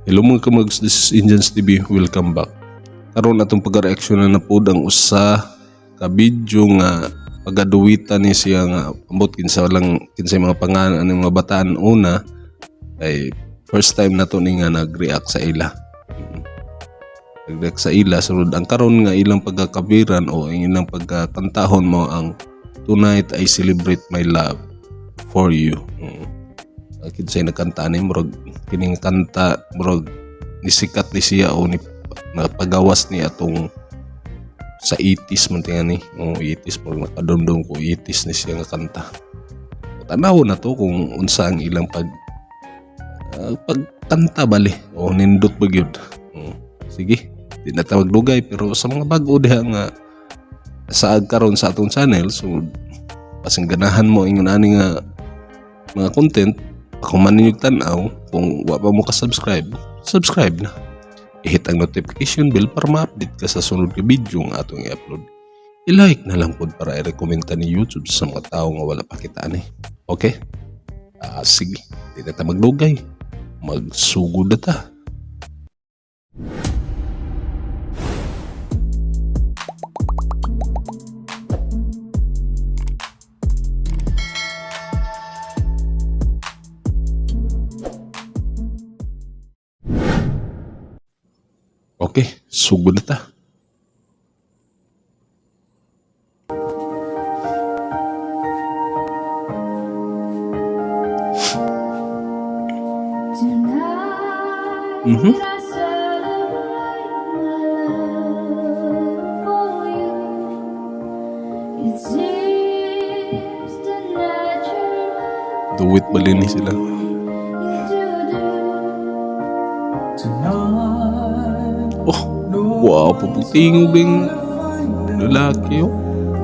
Hello, mga kamags, this is Indians TV. Welcome back. Karon, atong pag-reaction na pod ang usa ka video nga pagaduwitan ni siya nga ambot kinsa lang, kinsay mga pangalan ani mga bataan. Una kay first time na to ni nga nag-react sa ila. Nag-react sa ila. Sunod ang karon nga ilang pagkakabiran o ang ilang pagkakantahon mo ang "Tonight I Celebrate My Love for You". Kinsay nagkanta ni? Murag kining kanta murag nisikat ni siya o ni napagawas ni atong sa 80s man tingani o 80s. Murag nakadumdum ko 80s ni siya nga kanta. Tanaw na to kung unsa ang ilang pagkanta bali o nindot ba gyud. O, sige, di na ta magdugay, pero sa mga bago diha nga saag karon sa atong channel, so pasing ganahan mo ingon ani nga mga content, ako man ninyo tan-aw, kung wa pa mo ka-subscribe, subscribe na. I-hit ang notification bell para ma-update ka sa sunod nga video nga atong i-upload. I-like na lang pod para i-recommend ta ni YouTube sa mga tao nga wala pa kita ani. Okay? Ah, sige, di na ta magdugay. Magsugod na ta. Okay, sugod na ta. Tonight I celebrate my love for you. It seems the natural Duet bali ni sila. thing to do. Tonight, Oh, wow, puputingog yung lalaki oh.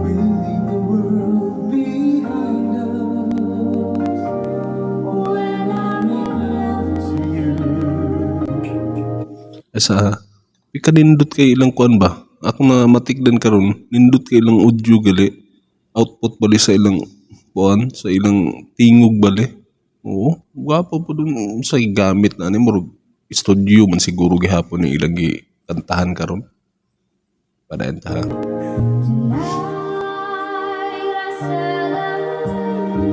we leave the world behind us When I make love to you. Ay sa ikanindot kay ilang kuan ba? Ako na matikdan karon, nindot kay ilang audio gali. Output bali sa ilang kuan, sa ilang tingog bali. Oo, gwapo po dun sa gamit na ani, murag studio man siguro gihapon ni ilang gikantahan karon. Padayon ta. Tonight I celebrate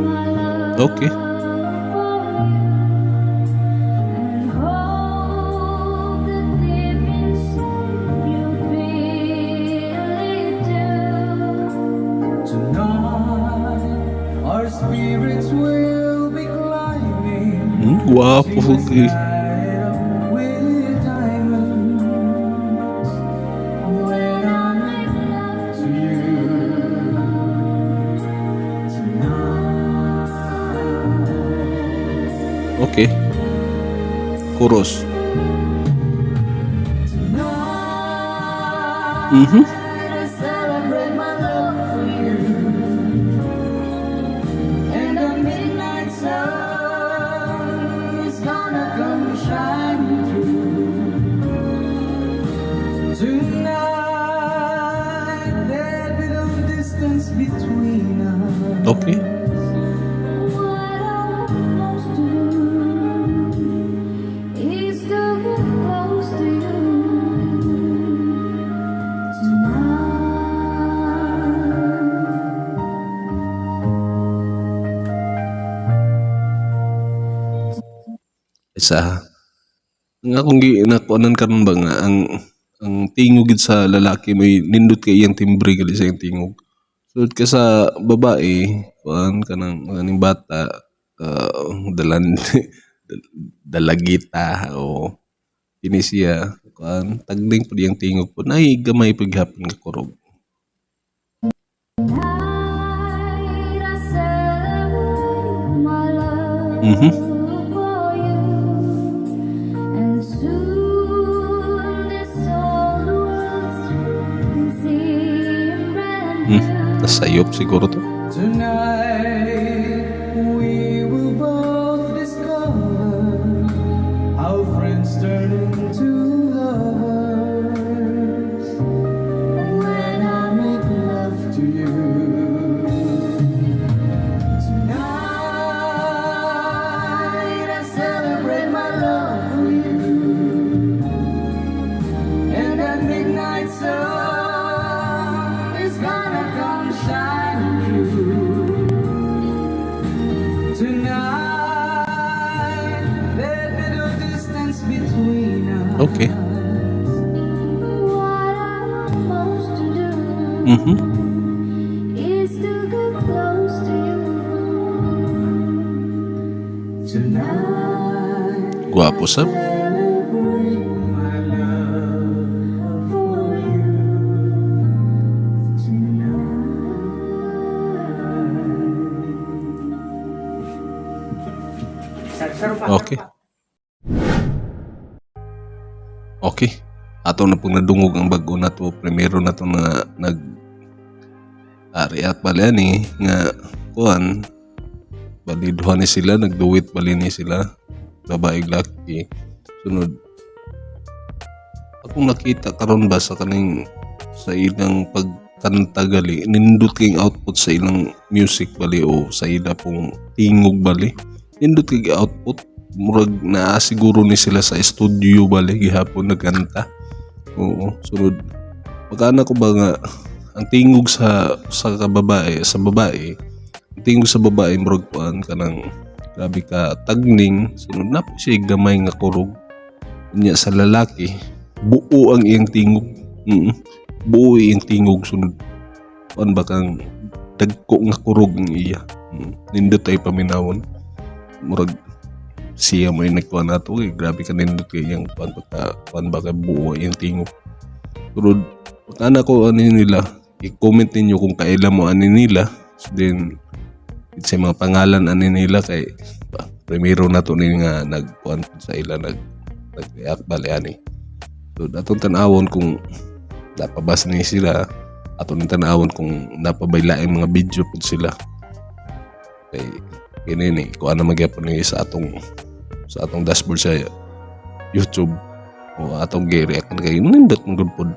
my love for you and hope that deep inside you feel it too. Tonight, our spirits will be climbing. Gwapo To the kay. Sky with diamonds. When I make love to you tonight. Okay. Chorus. Tonight, I celebrate my love for you. And the midnight sun is gonna come shining through. Tonight, there'll be no distance between us. What I want most to do is to get close to you tonight. Isa ang akong gi nakuanan karon ba nga ang tingog gid sa lalaki may nindot kay iyang timbre gali sa iyang tingog. Sud ka sa babae, kuan kanang kaning bata, dalan dalagita o kini siya kuan tagling pud iyang tingog pud nay gamay pud gihapon nga kurog. Tonight I celebrate my love for you, and soon this old world will seem brand new. Nasayop siguro to. Tonight we will both discover how friends turn into lovers when I make love to you. Tonight I celebrate my love for you. What I want most to do is to get close to you. Tonight, Gwapo sab. Celebrate my love for you tonight. Okay. Ato na pong nadungog ang bago na to. Primero na to na nag react bali ani nga kuan, bali duha ni sila nagduet, bali ni sila babae, laki. Sunod, akong nakita karon ba sa kaning sa ilang pagkanta gali, nindot king output sa ilang music bali o sa ila pong tingog bali, nindot kay output, murag naa siguro ni sila sa studio bali gihapon nagkanta. Oo, sunod magkana ko ba nga ang tingog sa kababae, sa babae, ang tingog sa babae murag kuan, kanang grabe ka tagning. Sunod na po siya gamay nga kurog. Unya sa lalaki, buo ang iyang tingog. Buo iyang tingog, sunod kuan ba, kang dagko nga kurog ang iya. Nindot ay paminawon, murag siya mo yung nagkuhan nato eh. Grabe ka nindot kay iyang kuan, pagka kuan ba, kay buo ang iyang tingog. Sunod ana ko ano nila, i-comment ninyo kung kailan mo ani nila. So then sa mga pangalan ani nila, kay ba, primero na to ni nga nagkuan sa ila, nag-react bali ani. So atong tan-awon kung napabas ni sila, ato ning tan-awon kung napabay laing mga video pud sila, kay kini ni kuan na magyapon ni sa atong dashboard sa YouTube o atong gi-react, kay nindot man gud pod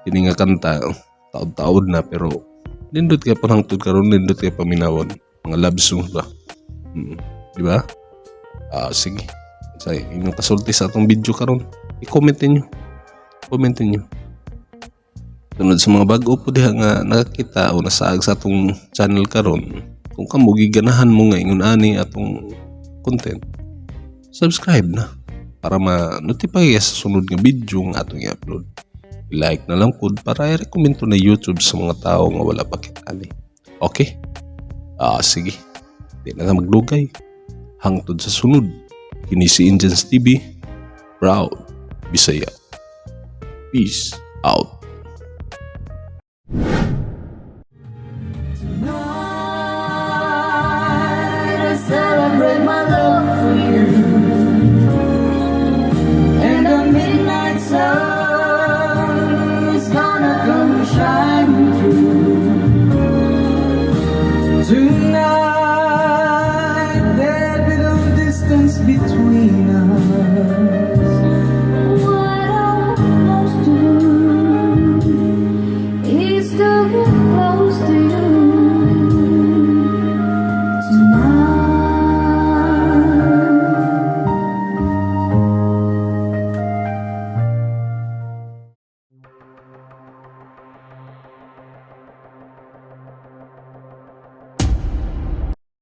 kini nga kanta, taod-taod na, pero nindot kay panangtod karon, nindot kay paminawon, mga love song ba. Di ba? Ah, sige, sa inyong kasulti sa atong video karon, i-comment ninyo, comment ninyo. Sunod, sa mga bago po diha nga nakakita o nasaag sa atong channel karon, kung kamo giganahan mo nga ingon ani atong content, subscribe na para ma-notify sa sunod nga video nga atong i-upload. I-like na lang pud para i-recommend to na YouTube sa mga tao nga wala pa kita ani. Okay? Ah, sige. Di na magdugay. Hangtod sa sunod. Kini si Indians TV. Proud Bisaya. Peace out. Tonight I celebrate my love for you, and the midnight sun is gonna come shining through. Tonight there'll be no distance between us.